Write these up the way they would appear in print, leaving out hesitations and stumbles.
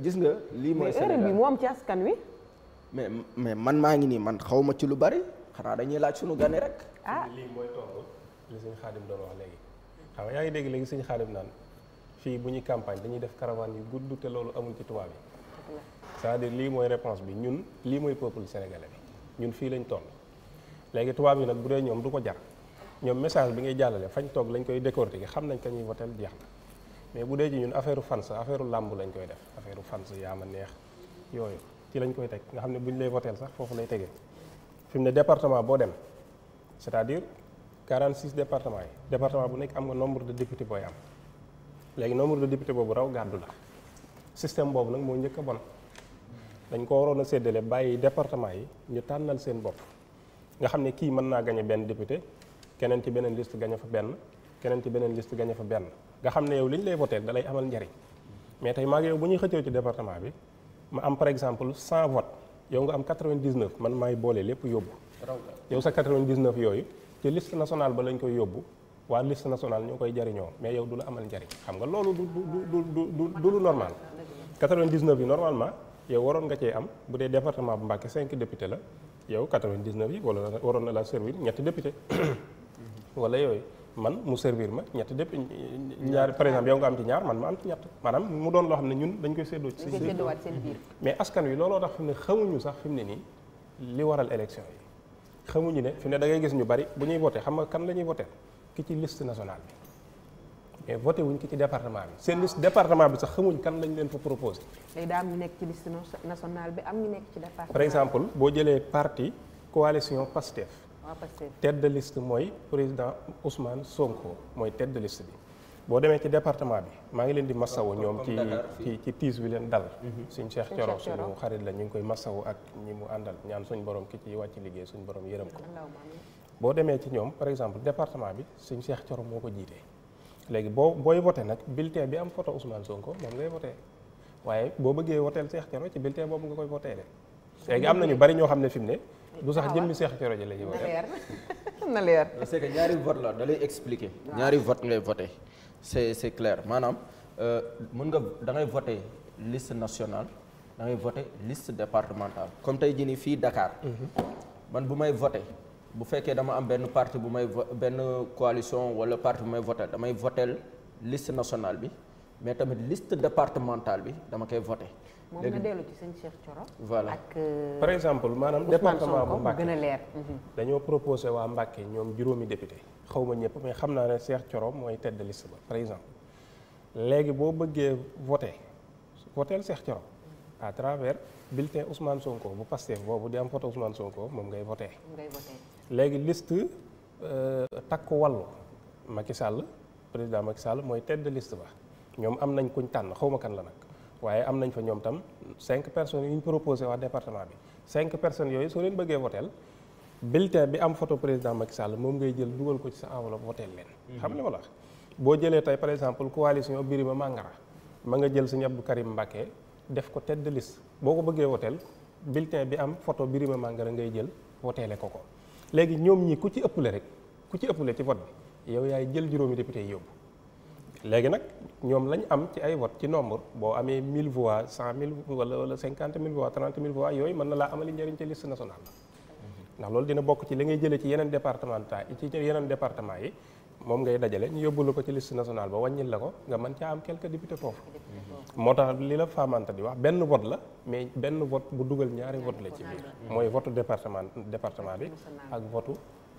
gis nga lii mooy Sénégal mais erreur bi moo am ci askan wi. mais man maa ngi nii man xaw ma ci lu bari xanaa dañuy laaj sunu gane rek. lii mooy tontu li sëñ Xaadim doon wax léegi xam nga yaa ngi dégg léegi sëñ Xaadim naan fii bu ñuy campagne dañuy def caravane yu gudd te loolu amul ci tubaab yi c'est-à-dire lii mooy réponse bi ñun lii mooy peuple sénégalais bi ñun fii lañ toll léegi tubaab yi nag bu dee ñoom du ko jar ñoom message bi ngay jàllale fañ toog lañ koy décortiquer xam nañ ka ñuy votel jeex na mais bu dee ci ñun affaire fans affaire làmb lañ koy def affaire fans yaa ma neex yooyu ci lañ koy teg nga xam ne bu ñu lay votel sax foofu lay tegee fi mu ne département boo dem c'est-à-dire 46 départements yi département bu nekk am nga nombre de députés booy am léegi nombre de députés boobu raw gàddu la système boobu nag moo njëkk a bon dañ ko waroon a séddale bàyyi département yi ñu tànnal seen bopp nga xam ne kii mën naa gañe benn député keneen ci beneen liste gañe fa benn keneen ci beneen liste gañe fa benn nga xam ne yow li ñu lay voté da lay amal njariñ mais tey maag yow bu ñuy xëccoo ci département bi ma am par exemple 100 votes yow nga am 99 man maay boole lépp yóbbu yow sa 99 yooyu ci liste nationale ba lañ koy yóbbu waa liste nationale ñoo koy jariñoo mais yow du la amal njariñ xam nga loolu du lu normal 99 yi normalement yow waroon nga cee am bu dee département bu Mbacké 5 député la yow 99 yi wala waroon na la servir ñetti député wala yooyu man mu servir ma ñetti député ñaar par exemple yow nga am ci ñaar man ma am ci ñett maanaam mu doon loo xam ne ñun dañ koy séddoo ci seen biir mais askan wi looloo tax fi mu ne xamuñu sax fi mu ne nii li waral élection yi xamuñu ne fi mu ne da ngay gis ñu bari bu ñuy voté xam nga kan la ñuy voté ki ci liste nationale bi mais voté wuñ ki ci département bi seen liste département bi sax xamuñ kan lañ leen fa proposé. léegi daa am ñu nekk ci liste nationale bi am ñu nekk ci département. par exemple boo jëlee parti coalition PASTEF. waaw PASTEF tête de liste mooy président Ousmane Sonko mooy tête de liste bi. boo demee ci département bi maa ngi leen di massawu ñoom ci tiis bi leen dal. suñ Cheikh Thioro suñu xarit la ñu ngi koy massawu ak ñi mu àndal ñaan suñ borom ki ci wàcc liggéey suñ borom yërëm ko. boo demee ci ñoom par exemple département bi suñ Cheikh Thioro moo ko jiitee léegi booy voté nag bulletin bi am photo Ousmane Sonko moom ngay voté waaye boo bëggee voteel Cheikh Thioro ci bulletin boobu nga koy voté de léegi am na ñu bari ñoo xam ne fi mu ne du sax jëmmi Cheikh Thioro ji la ñuy voté na leer c'est que ñaari vote la da lay expliquer ñaari vote ngay voté c'est clair maanaam mën nga da ngay voté liste nationale da ngay voté liste départementale comme tey jii nii fii Dakar man bu may voté bu fekkee dama am benn parti bu may benn coalition wala parti bu may voté damay voté liste nationale bi mais tamit liste départementale bi dama koy voté. moom nga dellu ci sëñ Cheikh Thioro. voilà ak par exemple maanaam département bu Mbacké gën a leer. dañoo proposé waa Mbacké ñoom juróomi député xaw ma ñëpp mais xam naa ne Cheikh Thioro mooy tête de liste ba par exemple léegi boo bëggee votel Cheikh Thioro à travers bulletin Ousmane Sonko bu Pastef boobu di am photo Ousmane Sonko moom ngay voté. léegi liste takku wàllu Macky Sall président Macky Sall mooy tête de liste ba ñoom am nañ kuñ tànn xaw ma kan la nag waaye am nañ fa ñoom tam 5 personnes yu ñu proposé waa département bi 5 personnes yooyu soo leen bëggee votel bulletin bi am photo président Macky Sall moom ngay jël dugal ko ci sa enveloppe votel leen. xam nga ma la boo jëlee tey par exemple coalition Birima Mangara ma nga jël Serigne Abdou Karim Mbacké def ko tête de liste boo ko bëggee votel bulletin bi am photo Birima Mangara ngay jël voteele ko léegi ñoom ñi ku ci ëppale rek ku ci ëppale ci vote bi yow yaay jël juróomi député yi yóbbu léegi nag ñoom lañ am ci ay vote ci nombre boo amee 1000 voix 100000 wala 50000 voix 30000 voix yooyu mën na laa amali njëriñ ci liste nationale la ndax loolu dina bokk ci li ngay jëlee ci yeneen département yi moom ngay dajale ñu yóbbulu ko ci liste nationale ba wàññil la ko nga mën caa am quelques députés foofu moo tax li la Famanta di wax benn vote la mais benn vote bu dugal ñaari vote la ci biir mooy vote département bi ak vote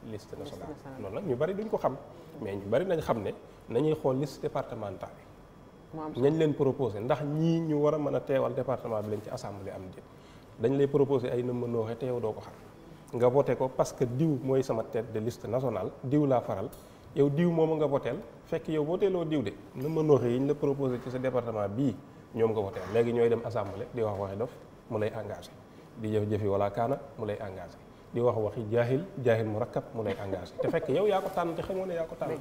liste nationale loolu nag ñu bari duñ ko xam mais ñu bari nañ xam ne nañuy xool liste départementale bi ñañ leen proposé ndax ñii ñu war a mën a teewal département bi lañ ci assemblée am déet dañ lay proposé ay na mënooxe te yow doo ko xam nga voté ko parce que diw mooy sama tête de liste nationale diw laa faral yow diw moomu nga voteel fekk yow voteeloo diw de na mënooxe yi ñu la proposé ci sa département bii ñoom nga voteel léegi ñooy dem assemblée di wax waxi dof mu lay engagé di jëf-jëfi wala kaana mu lay engagé di wax waxi jaahil mu rakkab mu lay engagé te fekk yow yaa ko tànn te xamoo ne yaa ko tànn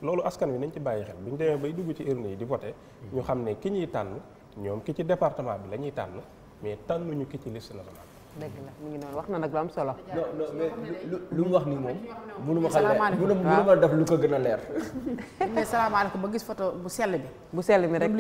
loolu askan wi nañ ci bàyyi xel bu ñu demee bay dugg ci urne yi di voté ñu xam ne ki ñuy tànn ñoom ki ci département bi la ñuy tànn mais tànnuñu ki ci liste nationale. dëgg la mu ngi noonu wax na nag lu am solo. non mais lu mu wax ni moom mënu ma def lu ko gën a leer. ne salaamaaleykum ba gis photo bu sell bi. bu sell mi rek.